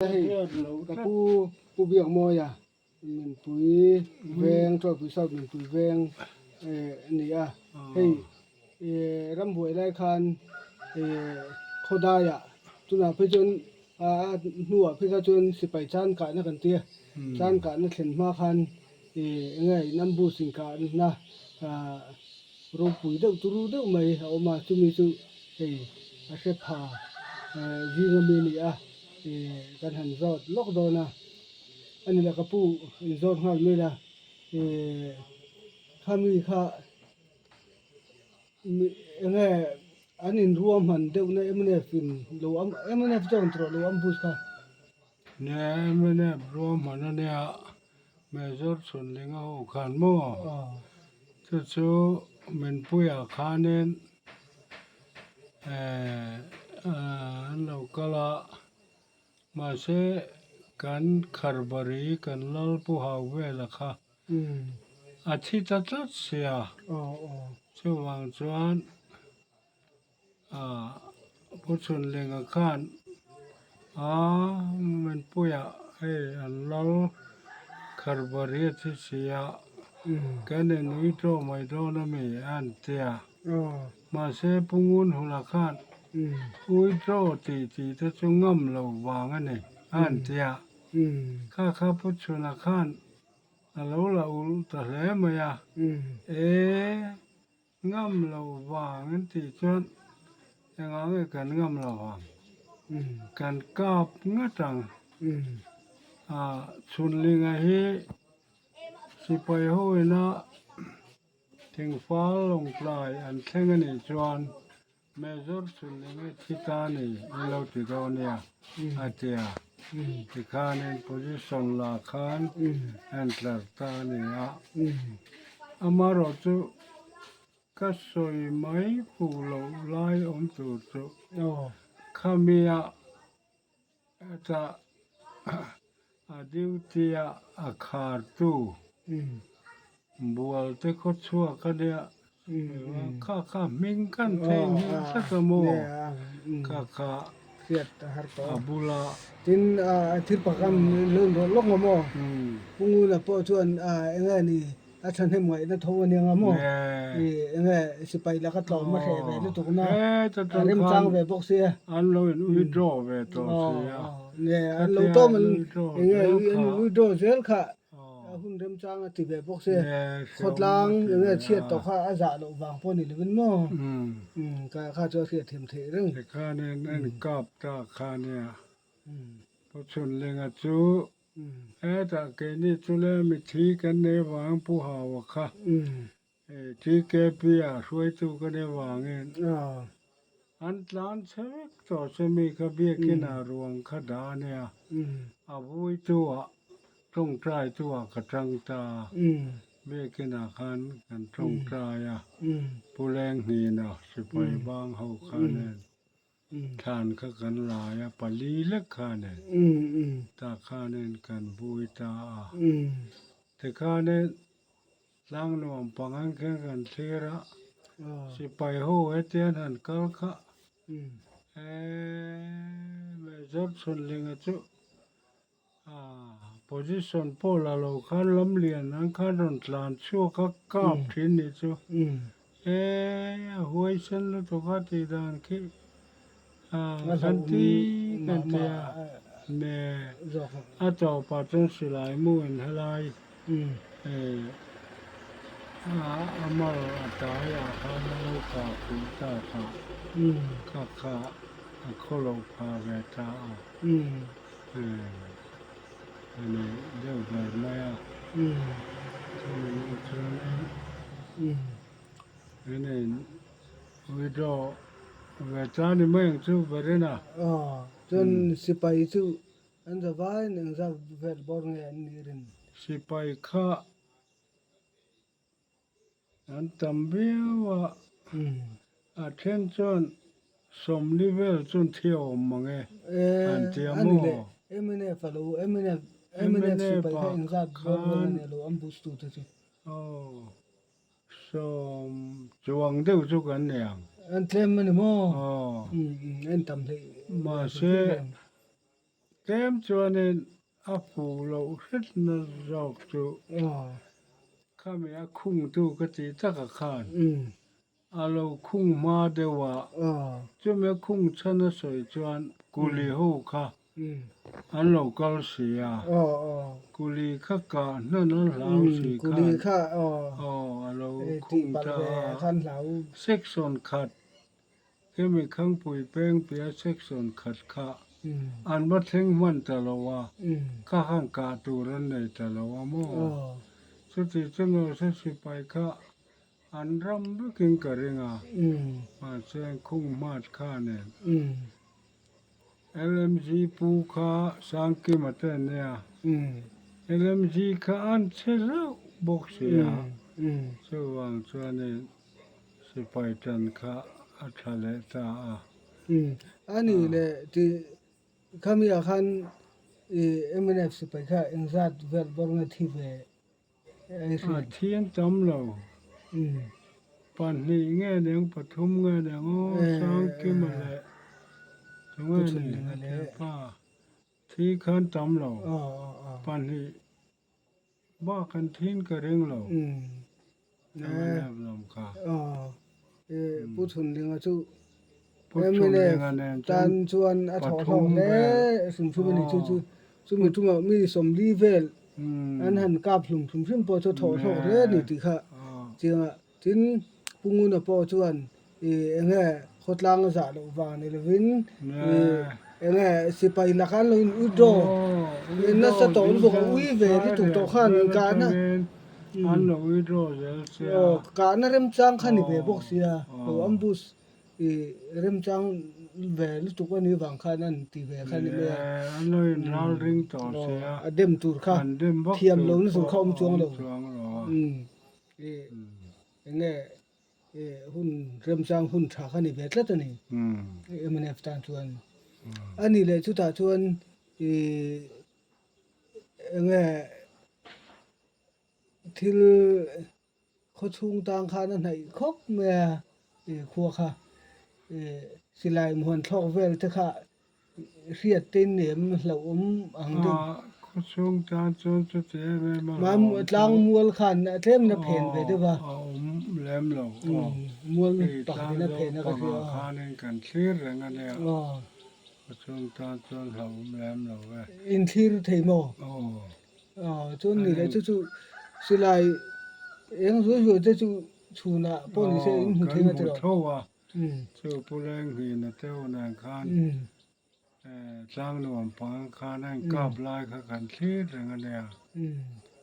Hei ka pu Pu Biakmawia Minpui veng Tawipui South Minpui veng eh a ni a, hei eh rambuai lai khan eh khawdaiah tunah phei chuan a hnuah phei kha chuan sipai chan kahna kan tia chan kahna thlen hma khan eh eng nge in ambush inkahna ah ropui deuh turu deuh mai a awm a chumi chu hei a hre pha eh zing ami a ni a. Ih kan han zawt lawk dawn a, a ni la ka pu in zawt nghal mai la, ih khami kha eng nge an in ruahman deuh na mnf in lo am mnf chuan tawh lo ambush kha. Nia mnf ruahman a nia Major Chhunlinga ho khan maw chu chu Minpuia khanin eh an lo kal a, mahse kan Kharbari kan Lalpu hau vela kha a thi ta tlat sia, chuvang chuan Pu Chhunlinga khan a Minpuia hei an lal Kharbari a thi sia, kan inui tawh mai dawn a mi a an ti a. Mahse Pu Ngunhula khan ui tawh tih tih te chu ngam lo vang a ni a an ti a. Kha kha Pu Chhuna khan a lo la ulh ta hle mai a, e. Ngam lo vang an tih chuan engah nge kan ngam lo vang? Kan kap ngat ang. Chhunlinga hi sipai hoina thingfal lawngtlai an thleng a nih chuan Major Chhunlinga thi ta a ni in lo ti dawn nia a ti a. Tikhanin position la khan a intlar ta a ni a. Amaherawhchu ka sawi mai fuh loh lai awm tur chu khamia heta a duty a a khartu bual te khaw chhuak a nia kha kha hming kan thei nghil tlat a maw kha kha a bula Tin thil pakhat lo inrawlh lawk ang maw Pu Nguna pawh chuan eng nge ni A thahnem ngaihna tho a nia nga maw? Ih enge sipai laka tlawm a hreh ve lutuk na a remchang ve bawk sia. An lo in withdraw ve tawh sia. Nge an lo tawm an enge an in withdraw zel kha a hun remchang a ti ve bawk sia. Khawtlang enge chhiat tawh kha a zah loh vang pawh ni lovin maw? Ka kha chu a hriatthiam theih reng. Tikhanin a inkap ta kha nia. Pu Chhunlinga chu Hetah keini chu le mithi kan nei vang Pu Hawa kha TKP ah hruaitu ka nei vangin an tlan chhe vek tawh che mi kha biakin ah ruang kha dah a nia, a vuitu ah tawngtaitu ah ka tang ta a, biakin ah khan kan tawngtai a, Pu Lenghnina sipai bang ho khanin. Thlan kha kan lai a, pali lek khanin tah khanin kan vui ta a. Tikhanin tlangnuam pangan khan kan thlir a, sipai ho hetian han kal kha eee Major Chhunlinga chu position pawh la lo khan lam lian ang khan rawn tlan chhuak a kap thin nih chu e a huai sen lutuk a tih dan khi kan ti kan ti a ne a tawpah chuan silai mu in helai a mal a taiah khan a lo kah fuh ta kha kha kha a khaw lo pha ve ta a. A ni deuh ber mai a, chumi hnu chuanin an in withdraw ve ta ni mai ang chu berin a. Aw, chuan sipai chu an za vaiin engzat vel bawr nge an nih rin? Sipai kha An tam viau a, a then chuan sawmli vel chuan thi a awm mang e, an ti a maw? Mnf a lo, mnf sipai kha engzat bawr vel a nia lo ambush tu te chu? Aw, sawm chuang deuh chu kan ni ang. An tlem a ni maw? Aw. En tam hleih. Mahse. Tlem chuanin a fuh loh hretna zawk chu khami a khungtu ka tih takah khan a lo khung hma deuh a, chumi a khung chhan a sawi chuan kuli ho kha an lo kal si a, kuli kha kah hnan an hlau si khan a lo khung ta a, section khat Hemi Khangpui peng piah section khat kha an va thleng hman ta lo a, kha khan kah tur an nei ta lo a maw? Chuti chu Nawhse sipai kha an ram vekin ka ring a, mahse khung hmat kha nen. LMG pu kha Sangkima te an nia, LMG kha an chhe reuh bawk si a, chuvang chuanin Sipai tan kha a tha leh ta a. A nih leh tih khami ah khan i mnf sipai kha engzat vel bawr nge thi ve ei hriat? A thian tam lo. Pahnih nge niang pathum nge niang aw Sangkima leh tunge ni a thianpa thi khan tam lo. Pahnih Bak an thin ka ring lo. MNF lam kha. Pu Chhunlinga chu MNF tan chuan a thawh hlawk hle hrim hrim a ni. Chu chu chumi tumah mi sawmli vel an han kap hlum hrim hrim pawh chu a thawh hlawk hle a ni tih kha chiang a. Tin, Pu Nguna pawh chuan eng nge khawtlang a zah loh vang ni lovin eng nge sipai lakah an lo in withdraw nasa tawh lutuk a ui ve lutuk tawh khan kahna kahna remchang kha ni ve bawk sia lo ambush remchang ve lutuk a nih vang khan an ti ve kha ni mai a a dem tur kha thiam lo na tur kha awm chuang lo. Enge hun remchang hun tha kha ni ve tlat a ni mnf tan chuan a nih leh chutah chuan enge thil khawchhung tang khan a hnaih khawp mai a khua kha silai muan thlawk vel te kha hriat te nem hlauhawm ang deuh. Khawchhung tan chuan chuti em em a hlauhawm chu. Tlang mual khan a tlem na phen ve deuh a. A awm lem lo. Mual pakhat in a phen a ka hria. Panga khanin kan thlir reng a nia. Khawchhung tan chuan hlauhawm lem lo e. In thlir thei maw? Chuan ni leh chu chu silai eng zuai zuai te chu chhunah pawh ni se in hmu thei nga tiraw? Kan hmu tho a. Chu Pu Lenghina te hunah khan Tlangnuam panga khan a inkap lai kha kan thlir reng a nia.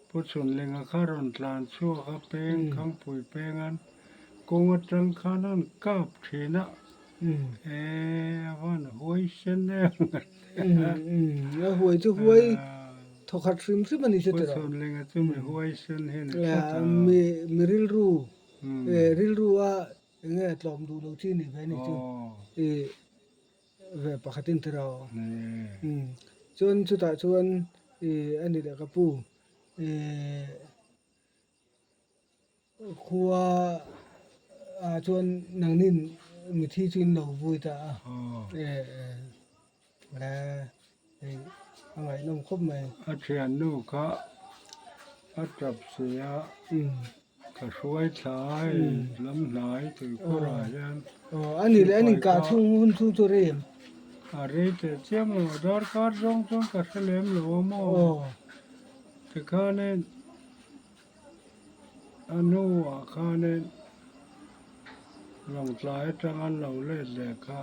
Pu Chhunlinga kha rawn tlan chhuak a peng Khangpui pengan kawng atang khan a inkap thin a, e a van huai sen em A huai chu huai thawkhat hrim hrim a ni chu tiraw. Pu Chhunlinga chu mi huai sen hi a ni tlat a. Mi rilru rilru a Enge tlawm duh lo chi ni ve ni chu i ve pakhat in tiraw chuan chutah chuan i a ni leh ka pu i khua ah chuan nangnin mithi chu in lo vui ta a e a ngaihnawm khawp mai. A thiannu kha a tap si a. Ka hruai thlai lam hnai tuikhurah hian A nih leh an inkah chhung hun chhung chu rei em? A rei teh chiam lo, darkar zawng chuan ka hre lem lo a maw? Tikhanin a hnuah khanin Lawngtlai atang an lo let leh kha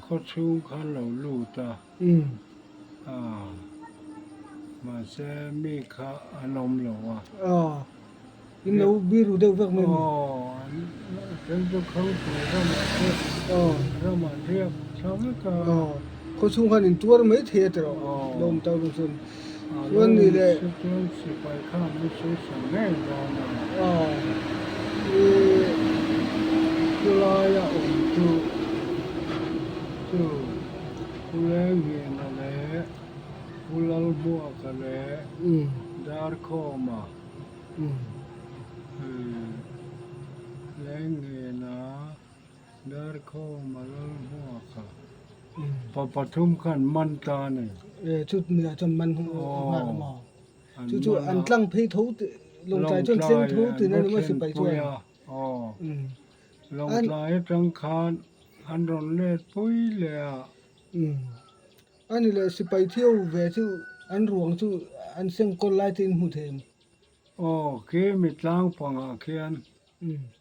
khawchhung kha an lo lut a, mahse mi kha an awm lo a. In lo biru deuh vek mai mi? Aw, a then chu Khangpui ramah te ramah riak tha vek a. Khawchhung khan in tuar mai thei a tiraw lawm tau lo chuan. Chuan ni leh. Chuan sipai khan an sawi sang ngei dawn a. Chulaia awm chu chu Pu Lenghina leh Pu Lalhmuaka leh Darkhawma Lenghina Darkhawma Lalhmuaka pa pathum khan man ta a ni. E chu mi ah chuan man nghal a maw? Chu chu an tlang phei tho tih Lawngtlai chuan thleng tho tih na ni maw sipai chuan? Aw Lawngtlai atang khan an rawn let pui leh a. Ani leh sipai thiau ve chu an ruang chu an sengkawl lai te in hmu thei em? Aw khi mi tlang pangah khian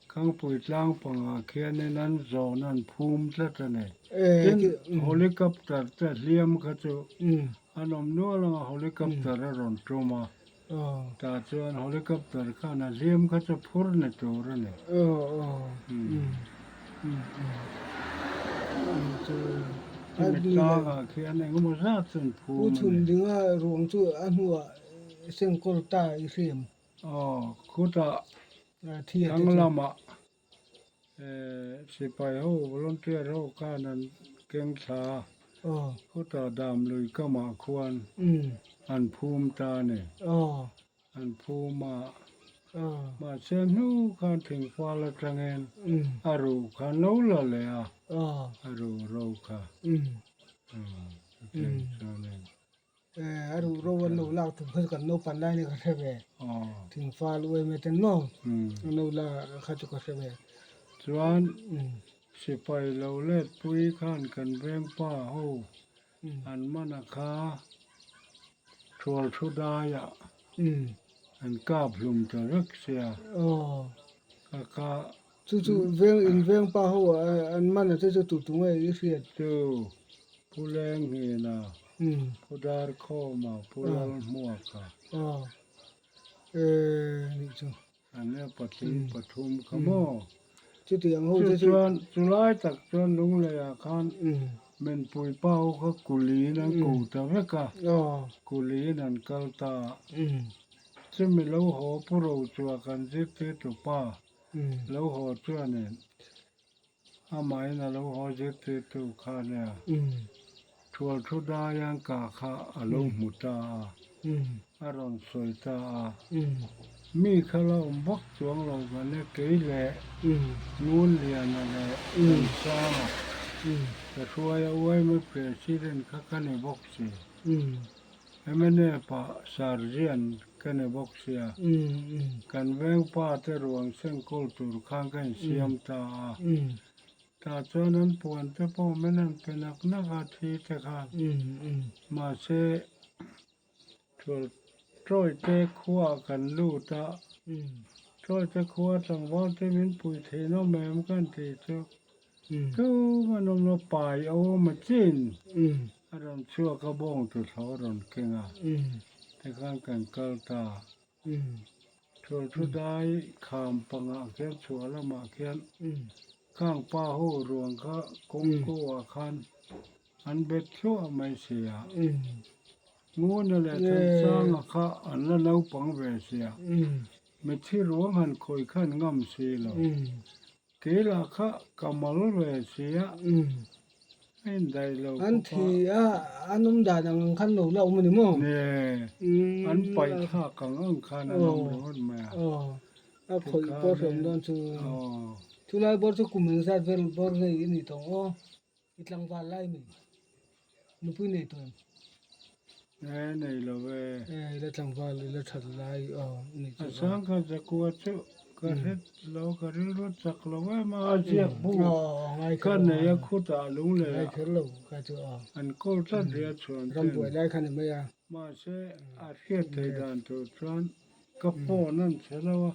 Khangpui tlang pangah khianin an zawn an phum tlat a ni. Tin, helicopter te hliam kha chu an awm nual ang a, helicopter a rawn tum a, tah chuan helicopter khan a hliam kha chu phur ni tur a ni. Chumi tlangah khian engemaw zat chu an phum a ni. Pu Chhundinga ruang chu a hnuah Sengkawl ta i hriam. Aw, khutah thlang lamah sipai ho, volunteer ho khan an keng thla a, khutah Damlui kamah khuan an phum ta a ni. An phum a, mahse hnu khan thingfal atangin a ruh kha an lo la leh a, a ruh ro kha. Chutiang chuanin. A ruh ro an lo lak tum kha chu kan naupan lai ni ka hre ve. Thingfal uai mai ten maw an lo la kha chu ka hre ve. Chuan sipai lo let pui khan kan vengpa ho an man a kha thual thu daiah an kap hlum ta vek sia ka kha. Chu chu veng in veng pa ho an man a che chu tu tu nge i hriat. Chu Pu Leng Hngina, Pu Darkhawma, Pu Lalhmuaka. Aw e nih chu. An nia patling pathum kha maw. Chutiang ho che chu. Chuan chulai tak chuan Lungleiah khan Menpui pa ho kha kuliin an ko ta vek a, kuliin an kal ta a. Chumi lo haw Pu Rochua kan zirtirtu pa Lo haw chuanin amahin a lo haw zirtirtu kha nia thual thu daian ka kha a lo hmu ta a, a rawn sawi ta a. Mi kha la awm vak chuang lo kan e, kei leh Ngunliana leh Thansanga ka hruai a uaimi President kha ka ni bawk si. Mnf ah Sergeant ka ni bawk sia, kan veng pa te ruang sengkawl tur khan ka insiam ta a, tah chuan an puan te pawh min han pe nak nak a thi te khan, mahse thual Troy te khua kan lut a, Troy te khua tlangval te min pui thei nawm em kan tih chu Tlum an awm lo, pai a awm a chin a rawn chhuak a, bawng tuthlawh a rawn keng a, tikhan kan kal ta. Thual thu dai kham pangah khian chhuah lamah khian khang pa ho ruang kha kawngko ah khan an bet thluah mai si a. Nguna leh Thansanga kha an la naupang ve si a, mitthi ruang han khawih khan ngam si lo. Kei lah kha ka mal ve si a, a indaih lo An khawp a. thi a, an awm dan ang ang khan lo la awm a ni maw? Nge, an paih thlak ang ang khan an awm ringawt mai a. Aw, a khawih pawh hriam dawn chu. Chulai bawr chu kum engzat vel bawr ngei i nih tawh aw, i tlangval lai mi nupui nei tawh em? Nge nei lo e. E i la tlangval i la that lai aw ni chu. A sang kha zakua chu ka hret lo ka rilru chak lo em a, a ziak bu ka nei a khutah lunglei ah ngai kher lo kha chu aw. An kawl tlat ria chhuan ten. Rambuai lai kha ni mai a. Mahse a hriat theih dan tur chuan ka phone an che lo a,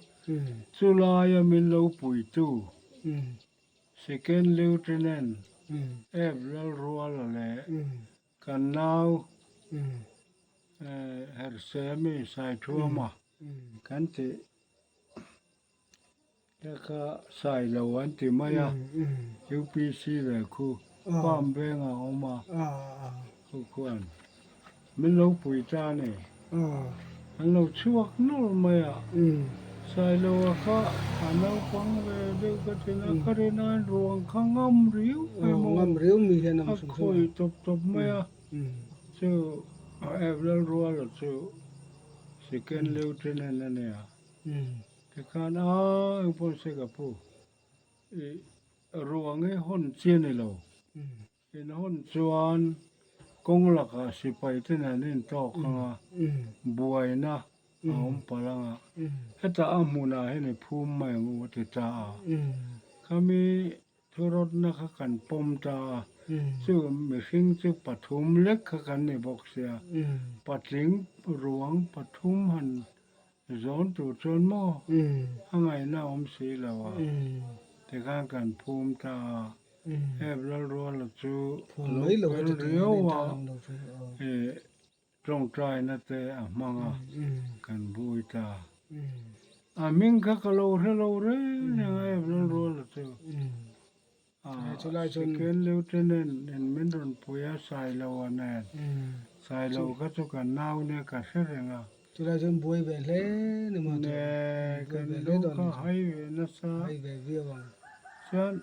chulaia min lo puitu Second Lieutenant F Lalruala leh Kan nau Hersemi Saithuama kan tih te kha Sailo an ti mai a, UPC ve khu farm vengah a awm a, khu khuan min lo pui ta a ni. An lo chhuak nawlh mai a, Sailoa kha a naupang ve deuh ka ti na, ka rinain ruang kha ngam riau mai maw, a khawih tawp tawp mai a, chu Evelyn Ruala chu Second Lieutenant a nia, tikhan a engpawh se ka pu, i ruang hi hawn chi a ni lo. In hawn chuan Kawng lakah sipai te nen an intawk ang a, buaina a awm palh ang a, hetah a hmunah hian i phum mai ang u a ti ta a. Khami thurawtna kha kan pawm ta a, chu mihring chu pathum lek kha kan ni bawk sia, patling ruang pathum han zawn tur chuan maw a ngaihna a awm si lo a, tikhan kan phum ta a. Hep Lalruala chu a lo fel riau a, tawngtaina te a hmang a, kan bui ta. A hming kha ka lo hre lo reng reng a Hep Lalruala chu. Second Lieutenant in min rawn pui a Sailoa nen. Sailo kha chu ka nau nia ka hre reng a. Chulai chuan buai ve hle ni maw chu. Ne, kan lu kha hai ve nasa. Hai ve viau ang. Chuan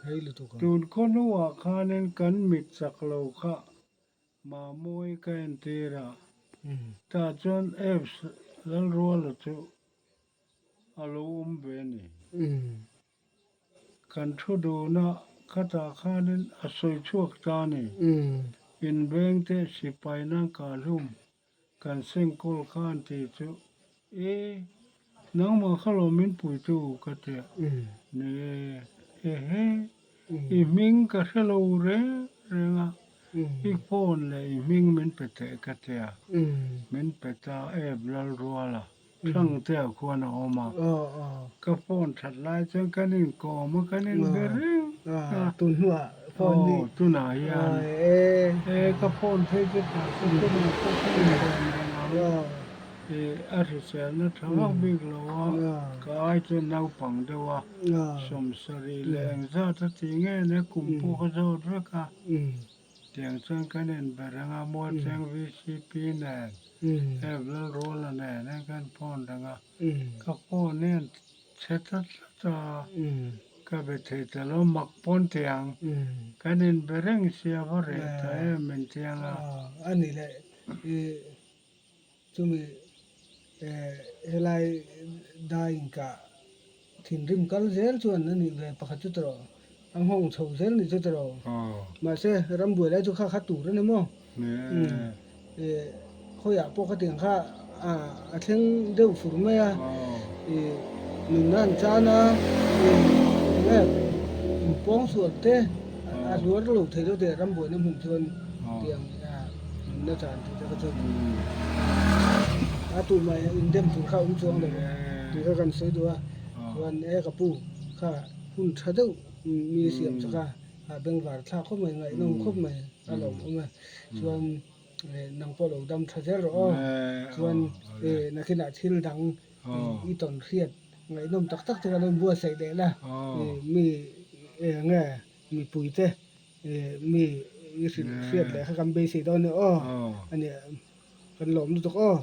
hei lutuk ang. Tun khaw hnuah khanin kan mit chak lo kha Mamawi ka entir a. Tah chuan Apps Lalruala chu a lo awm ve a ni. Kan thu duna khatah khanin a sawi chhuak ta a ni. Invengte sipai nan kahlum Kan sengkawl khan tih chu e, nangmah kha lo min puitu ka ti a, ni e, ehe, i hming ka hre lo reng reng a, i phone leh i hming min pe teh ka ti a, min pe ta ep Lalruala, Thangtea khuan a awm a, ka phone that lai chuan kan inkawm a, kan inbe reng a, aw tunah hian e ka phone phei chu tah chu tunah pawh ka inkawm reng ang, e a hriselna tha vak bik lo a, ka ai chuan naupang deuh a, sawmsarih leh engzat a tih nge nia kum pawh ka zawt vek a. Tiang chuan kan inbe reng a, Mualcheng VCP nen, Ev Lalruala nen hian kan phone reng a, ka phone hian chhe tlat tlat a, ka be thei ta lo, mak pawn tiang kan inbe reng sia va reh ta em min tiang a. A ni leh i chumi helai dai inkah thinrim kal zel chuan a nih ve pakhat chu tawh a nghawng chho zel ni chu tawh mahse rambuai lai chu kha kha tur a ni maw khawiah pawh khatiang kha a thleng deuh fur mai a nunna an chan a enge inpawng sual te a hluar lo thei lo teh rambuaina hmun chuan tiang nunna chan tih te kha chu a tumah indem tur kha a awm chuang lo tih kha kan sawi duh a chuan e ka pu kha hun tha deuh mi siam chak a a bengvar thlak khawp mai ngaihnawm khawp mai a lawmawm a chuan nang pawh lo dam tha zel rawh aw chuan nakinah thil dang i tawn hriat ngaihnawm tak tak te kha lo inbuatsaih leh la mi eng nge mipui te mi i hrilh hriat leh kha kan beisei dawn a ni aw a nia kan lawm lutuk aw.